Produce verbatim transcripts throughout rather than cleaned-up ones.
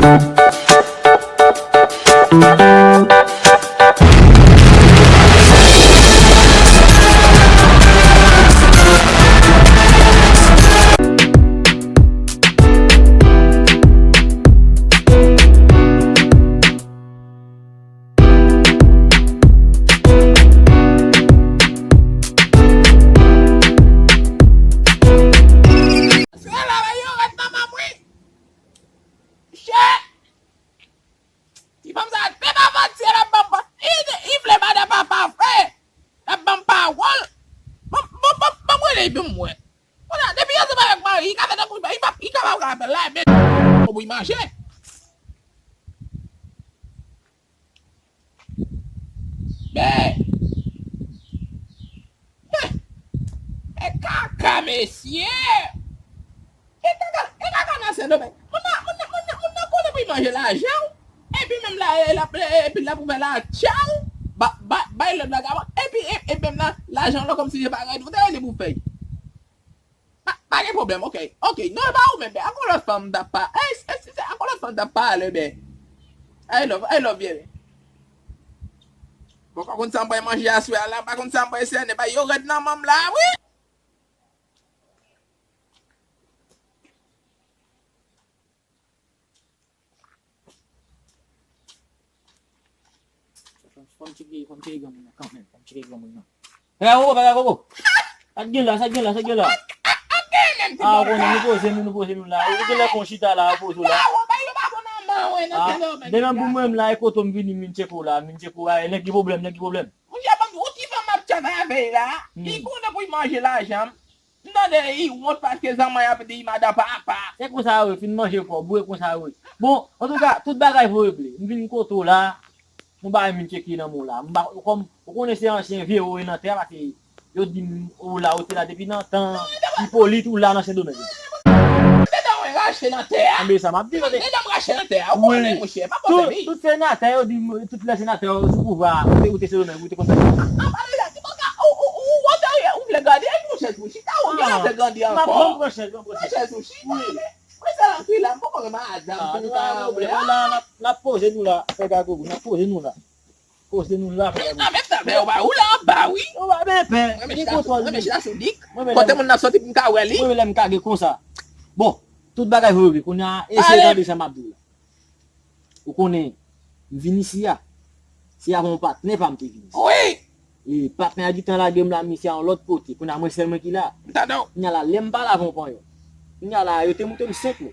Sè la, yo rèd nan manm, wi. Chè! Ti fanm sa, te pa vanti, l ap ban m pa-, li, li vle madan papa vre. L ap ban m pawòl. Ban, ban, ban, ban m rele, ban m wè. Kounye a, depi yo se pa avèk mari, li ka fè tankou li pa, li pa, li ka pa, pa la, men, pou li manje. Men, e kaka, mesye! E kaka, e kaka nan Sendomeng. Moun nan, moun nan, moun nan, moun nan konnen pou li manje lajan w. Epi menm la, e, l ap, e, epi l ap ouvè la, tchaw! Ba, ba, bay lòt vagabon. Epi, e, e menm nan, lajan w la kòmsi se pa rèd ou te rele pou fè. Pa, pa gen pwoblèm, ok. Ok, non, e pa ou menm, ben, ak yon lòt fanm m t ap pa-, e, e, e, ak yon lòt fanm m t ap pale, ben. I love, I love, yeah. Bon, pa konn sa m pral manje aswè a la, pa konn sa m pral sènen, ba yo rèd nan manm la, wi. Fò m tcheke, fò m tcheke granmoun nan kanmenm, fò m tcheke granmoun nan. Pè Gogo, pè Gogo. Sa k gen la, sa k gen la, sa k gen la? Ah, ou konnen, nou poze nou, nou poze nou la. Ou genlè fè yon chita la, ou poze w la. Ah, demen pou mwen, m la, e kote m vini, m vin tcheke w la, m vin tcheke w la. E nèg gen pwoblèm, nèg gen pwoblèm. Monchè, banm di, ou ki fanm m ap tchat avè l la, li konnen pou l manje lajan m. M tande li wont paske zanmann ap di madan papa. Se konsa yo ye, fin manje kòb ou, e konsa yo ye. Bon, antouka, tout bagay vo regle. M vin kote w la, m pa vin tcheke nan men w la. M pa, kòm, ou konnen se ansyen vye ou ye nan tè a, paske yo di m ou la, ou te la depi nan tan Ipolit, ou la nan Sendomeng. Dedan mwen rache nan tè a. Anben sa m ap di, paske dedan m rache nan tè a. Ou konnen, monchè, m ap fè tout, tout senatè, yo di m, tout lè senatè yo sou pouvwa, ou te, ou te Sendomeng, ou te konn fè. An pale la, ki bagay, ou, ou, ou, ou, ou vle gade, ou pran chèz pou chita, ou gen lè grandi ankò. M ap pran chèz, m ap pran chèz. Pran chèz ou chita, men, mwen sèl antre la, m poko gen madanm pou m ka wè la. N ap, n ap poze nou la, pè Gogo, n ap poze nou la. Poze nou la, pè Gogo. Nan menm tan, men ou pa, ou la anba, wi. Ou pa, men pè, gen kontwòl wi. Mwen men chita sou dik. Kote moun nan soti pou m ka wè li. Mwen men lè m kage konsa. Bon, tout bagay vre, vre. Kounye a, eseye tande sa m ap di w la. Ou konnen, m vin isi a. Se avè yon patnè pa m te vin isi. Wi! E patnè a gentan lage m la, misye a yon lòt kote. Kounye a, mwen sèl mwen ki la. M tande w. Kounye a la, lè m pale avè yon panyòl. Kounye a la, yo te montre m senk mo.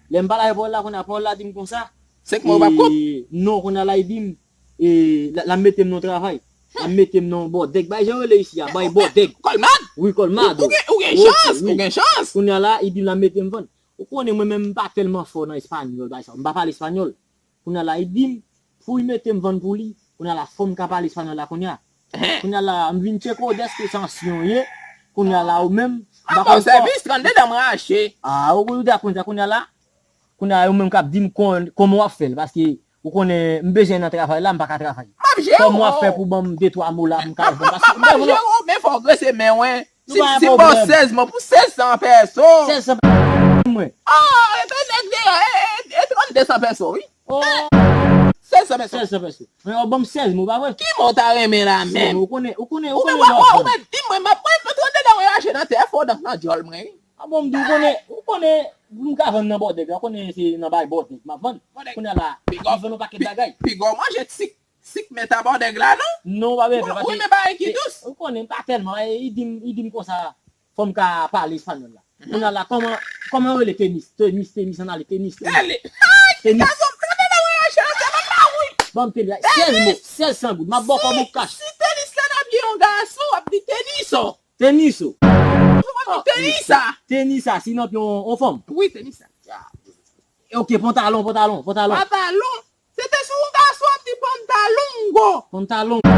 Lè m pale avè panyòl la, kounye a, panyòl la di m konsa. Senk mo w p ap kont? E, non, kounye a la, li di m, e, l a, l a mete m nan yon travay. L a mete m nan yon bòdèg. Bay jan yo rele isi a, bay bòdèg. Kòlmad? Wi, kòlmad. Ou, ou gen, ou gen chans, ou gen chans. Kounye a la, li di m l a mete m vann. Ou konnen mwen menm m pa tèlman fò nan espanyòl, bagay sa. M pa pale espanyòl. Kounye a la, li di m, pou li mete m vann pou li, kounye a la, fò m ka pale espanyòl la, kounye a. Kounye a la, m vin tcheke w dèske se ansyen w ye, kounye a la, ou menm, m pa konn fò. Sèvis, trannde dan m rache. Ah, ou konnen deja konn sa, kounye a la, kounye a, yo menm k ap di m kon-, kòman w ap fè l, paske ou konnen, m bezwen nan travay la, m pa ka travay. M ap jere w. Kòman w ap fè pou ban m de twa mo la, pou m ka jwenn, paske m pa jwenn. M ap jere w, men fò w grese men w, wi. Si, si m ba w sèz mo pou sèz san pèso. Sèz san pèso mwen. Oh, e te nèg de, e, e, e trannde san pèso, wi. Oh. Sèz san pèso. Sèz san pèso. Men w ban m sèz mo, pa vre? Ki mo w ta renmen la menm? Ou konnen, ou konnen, ou konnen lè w ap vann. Ou mèt di mwen, m ap, mwen, mwen trannde dan mwen rache nan tè, fò w nan djòl mwen, wi. Ah bon, m di, ou konnen, ou konnen, pou m ka vann nan bòdèg la, ou konnen se nan bay bòdèg m ap vann. Kounye a la, m ap vann yon pakèt bagay. Piga w manje tik. Sik mèt a bòdèg la, non? Non, pa bezwen fè, paske ou renmen bagay ki dous. Ou konnen m pa tèlman, e, li di m, li di m konsa, fò m ka pale espanyòl la. Kounye a la, kòman, kòman yo rele tenis? Tenis, tenis, ann ale, tenis, tenis. Tenis. Ay, gason, tande nan mwen, chè, se pa pa wi. Ban m tenis, sèz mo, sèz san goud, m ap ba w kòb ou kach. Si tenis la nan pye yon gason, w ap di teniso. Teniso. Ou ap di tenisa. Tenisa, si nan pye yon, yon fanm. Wi, tenisa. Ok, pantalon, pantalon, pantalon. Pantalon. Se te sou yon gason, w ap di pantalongo. Pantalongo.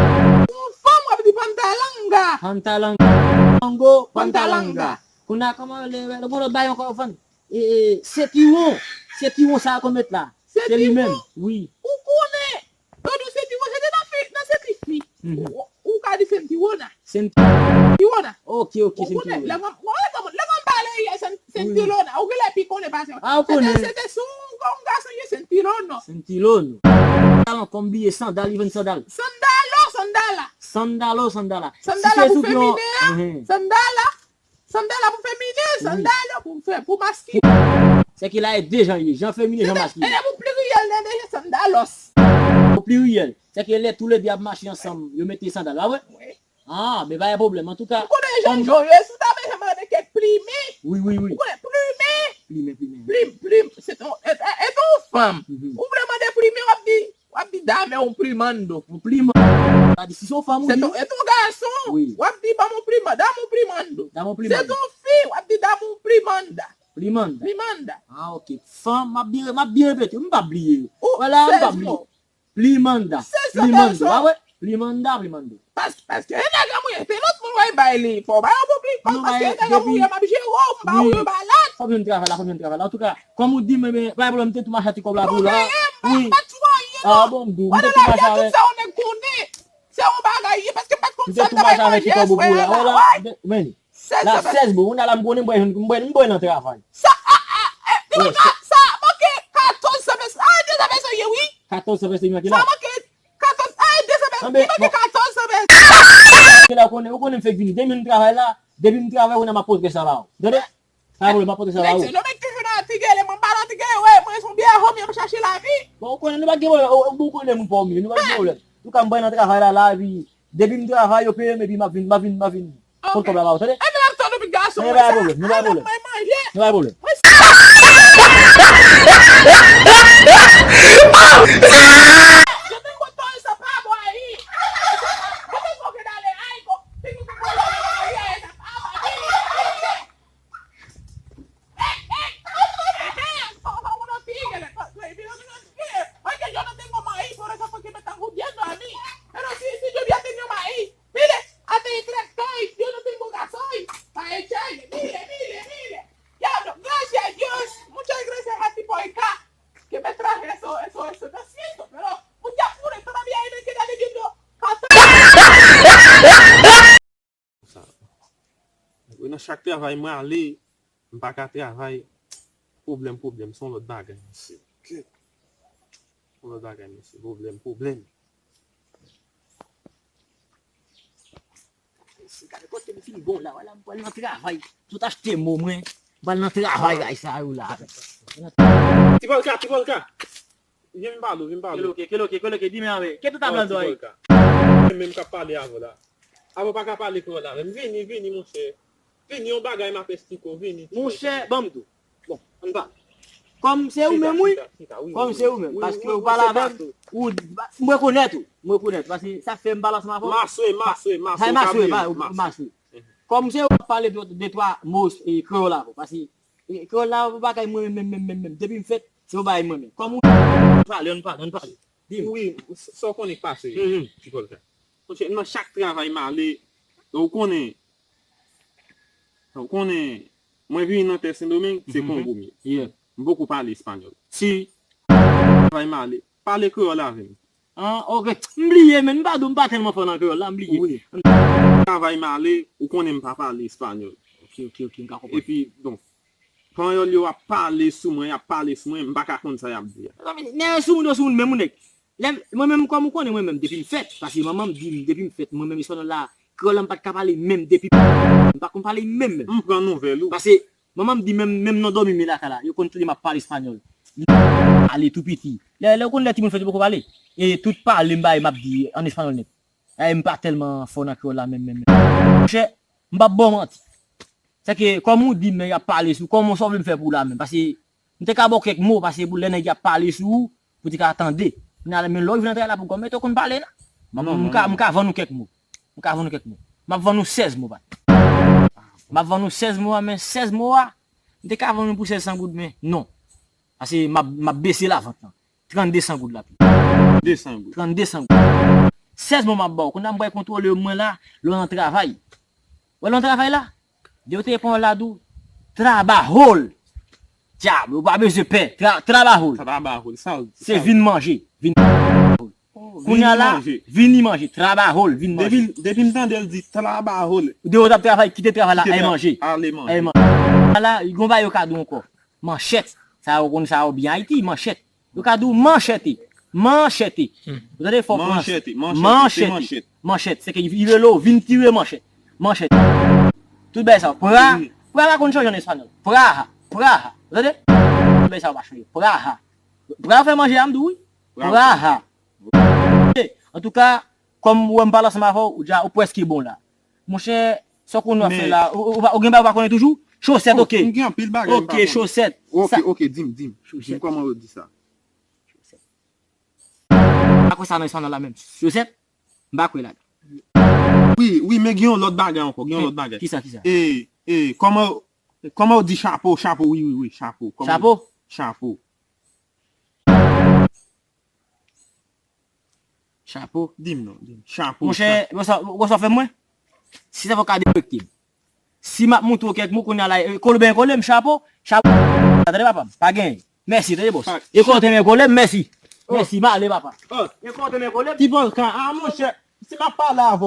Yon fanm, w ap di pantalanga. Pantalanga. Pantalongo, pantalanga. Pantalanga. Kounye a, kòman yo rele, bon, lòt bagay ankò, fann. E, e, sentiwon. Sentiwon sa yo konn met la. Se li menm, wi. Ou konnen. Yo di w sentiwon, se te nan fi, nan senti fi. Mhm. Ou, ou ka di sentiwona. Sentiwona. Ok, ok, sentiwona. Ou konnen, lè fanm, lè fanm, lè fanm pale, sentiwona. Ou genlè pi konnen pase. Ah, ou konnen. Se te, se te sou yon, yon gason, Lono. Sentilono. Sandal ankò, m bliye sandal, li vann sandal. Sandalo, sandala. Sandalo, sandala. Si Sandala se pou sou pyon, feminen an. Mhm. Sandala. Sandala pou feminen, wi. Sandalo pou fè, pou maskilen. Sèke la e de jan ye, jan feminen, jan maskilen. E pou pliryèl, nan de jan sandalos. Pou pliryèl. Sèke lè toulede ap mache ansanm, yo mete sandal, pa vre? Wi. Ah, men pa gen pwoblèm. Antouka, ou konnen jan yo ye, si w ta bezwen mande kèk plimen. Wi, wi, wi. Ou konnen plimen. Plimen, plimen. Plim, plim, se ton, e, e, e ton fanm. Mhm. Ou vle mande plimen, w ap di, w ap di, dame un plimando. Un plimando. Sa di, si se yon fanm ou di. Se ton, e ton gason. Wi. W ap di, ban m yon pliman, dame un plimando. Dame un plimando. Se ton fi, w ap di, dame un plimanda. Plimanda. Plimanda. Ah, ok. Fanm, m ap byen, m ap byen repete, m p ap bliye yo. Ou, vwala, m p ap bliye. Plimanda. Plimando. Ah, wi. Plimanda, plimando. Pas-, paske e nèg an mouye, se lòt moun w al bay li. Fò w bay yon pou pli, paske e nèg an mouye, m ap jere w, m ba ou yon ba lòt. Fò m jwenn travay la, fò m jwenn travay la. Antouka, kòm ou di m, men, pa gen pwoblèm, m te tou mache ti kòb la pou la. Wi. Ah, bon, m di w, m te tou mache avèk. Tout sa yon nèg konnen. Se yon bagay, paske m pa t konn sa l t ap manje, frè. Vwala, men. La sèz mo, moun ala m konnen m bwè, m bwè, m bwè nan travay. Sa, a, a, e, sa, sa manke katòz san pèsè, a, de san pèsè ye, wi. Katòz san pèsè manke la. Sa manke katòz, a, de san pèsè, li manke katòz san pèsè. Ke la konnen, ou konnen m fèk vini. Depi m travay la, depi m travay, ou nan m ap pote sa ba ou. Tande? Pa gen pwoblèm, m ap pote sa ba ou. Nèg se, nèg toujou nan Tigele, mwen pa nan Tigele, wè, mwen se yon byen homme, m chache lavi. Bon, ou konnen, nou pa gen pwoblèm, ou, ou konnen moun pa w, nou pa gen pwoblèm. Antouka, m bwè nan travay la, la, epi depi m travay, yo peye m, epi m ap vin, m ap vin, m ap vin. Pot kòb la ba ou, tande? Epi m ap tann ou vin gason. Men pa gen pwoblèm, men pa gen pwoblèm. Men pa gen pwoblèm. Mwen sa. Yo te kontan sa pa bwa yi. Yo te kontan dale ay ko. Te kontan dale ay ko. Mire, hasta ahí tres estoy, yo no tengo gasoil. Para echarle, mire, mire, mire. Diablo, gracias a Dios, muchas gracias a ti por acá, que me traje eso, eso, eso, lo siento, pero mucha pure todavía hay que darle viendo. Sa. Nan chak travay mwen ale, m pa ka travay. Pwoblèm, pwoblèm, se yon lòt bagay, mesye. Yon lòt bagay, mesye. Pwoblèm, pwoblèm. Mesye, gade kote m fin bon la, wala, m pral nan travay. Tout achte mo mwen, m pral nan travay, ay sa yo la. Ti Polka, Ti Polka. Vin pale, vin pale. Keloke, keloke, keloke, di men avè. Ke tout a blan do ay. Mwen menm k ap pale avè w la. Avè w pa ka pale kreyòl avè m. Vini, vini, monchè. Vini, yon bagay m ap esplike w, vini. Monchè, ban m tou. Bon, ann pale. Kòm se ou menm, wi. Kòm se ou menm, paske ou pale avè m, ou, m rekonèt ou. M rekonèt ou, paske sa fè m pale ansanm avè w. Maswe, maswe, maswe, maswe, maswe. Kòm se ou ap pale de, de twa mo, e, kreyòl avè w, paske E, kreyòl la, yon bagay mwen menm, menm, menm, menm. Depi m fèt, se yon bagay mwen menm. Kòm ou pale, ann pale, ann pale. Di m. Wi, sa w konnen k pase, Ti Polka. Monchè, nan chak travay m ale, ou konnen, ou konnen, mwen vini nan tè Sendomeng, se Kongo m ye. M poko pale espanyòl. Si travay m ale, pale kreyòl avè m. Ah, ok. M bliye, men m pa dou, m pa tèlman fò nan kreyòl la, m bliye. Wi. Travay m ale, ou konnen m pa pale espanyòl. Ok, ok, ok, m ka konprann. Epi, donk, panyòl yo ap pale sou mwen, y ap pale sou mwen, m pa ka konn sa y ap di a. Mezanmi, nèg yo sou moun, yo sou moun, menm ou nèg. Lè m, mwen menm, kòm ou konnen, mwen menm, depi m fèt, paske manman m di m, depi m fèt, mwen menm, espanyòl la, kreyòl la, m pa t ka pale menm depi m pa konn pale menm, menm. M pran nouvèl ou. Paske Manman m di menm, menm nan dòmi m ye lakay la, yo konn tande m ap pale espanyòl. M ale tou piti. Lè, lè ou konn lè timoun fèt yo poko pale. E tout pale m bay m ap di an espanyòl nèt. E m pa tèlman fò nan kreyòl la menm, menm, menm. Monchè, m p ap ba w manti. Sèke kòm ou di m, nèg ap pale sou, kòman sa w vle m fè pou ou la menm? Paske m te ka ba w kèk mo, paske pou lè nèg y ap pale sou ou, pou te ka tande. Kounye a la, men lè w rive nan travay la, pou kòm mete w konn pale la. M, m ka, m ka vann ou kèk mo. M ka vann ou kèk mo. M ap vann ou sèz mo, pa. M ap vann ou sèz mo a, men sèz mo a, m te ka vann ou pou sèz san goud, men non. Paske m ap, m ap bese lavant lan. Trannde san goud la pli. De san goud. Trannde san goud. Sèz mo m ap ba w. Kounye a m pral kontwole mwen la, lè w nan travay. Wè lè w nan travay la, depi w te pran yon ladou, trabajol. Dyab, ou pa bezwen pè. Tra-, trabajol. Trabajol, sa w di? Se vin manje. Vin. Oh, kounye a la, vini manje. Vini manje. Trabajol, vin manje. Depi, depi m tande l di trabajol. Depi w t ap travay, kite travay la, al manje. Ale manje. Al manje. Ala, gon bagay yo ka di w ankò. Manchèt. Sa yo konn sa yo byen Ayiti, manchèt. Yo ka di w manchete. Manchete. Ou tande fò pran. Manchete, manchete, se manchete. Manchete. Se ke li rele w vin tire manchete. Manchete. Tout bagay sa. Pra, pra pa konn chanje an espanyòl. Praha, praha. Ou tande? Tout bagay sa yo pa chanje. Praha. Pra fè manje a m di w wi. Praha. Antouka, kòm ou wè m pale ansanm avè w, ou dja, ou prèske bon la. Monchè, sa w konn w ap fè la, ou, ou, ou gen bagay ou pa konnen toujou? Chosèt, ok. M gen anpil bagay m pa konnen. Ok, chosèt. Ok, ok, di m, di m. Di m kòman yo di sa. Chosèt. M pa kwè sa nan espanyòl la menm. Chosèt? M pa kwè la. Wi, wi, men gen yon lòt bagay ankò, gen yon lòt bagay. Kisa, kisa? E, e, kòman, kòman yo di chapo, chapo, wi, wi, wi, chapo. Kòman yo di chapo? Chapo. Chapo. Di m non, di m. Chapo. Monchè, ou wè sa, ou wè sa w fè mwen? Si sa fò ka despekte m. Si m ap montre w kèk mo kounye a la, e, kole byen kole m, chapo, chapo. Tande papa m, pa genyen. Mèsi, tande bòs. E kole byen kole m, mèsi. Mèsi, m ale papa. E kole byen kole m. Ti Volkan, a monchè, si m ap pale avè w.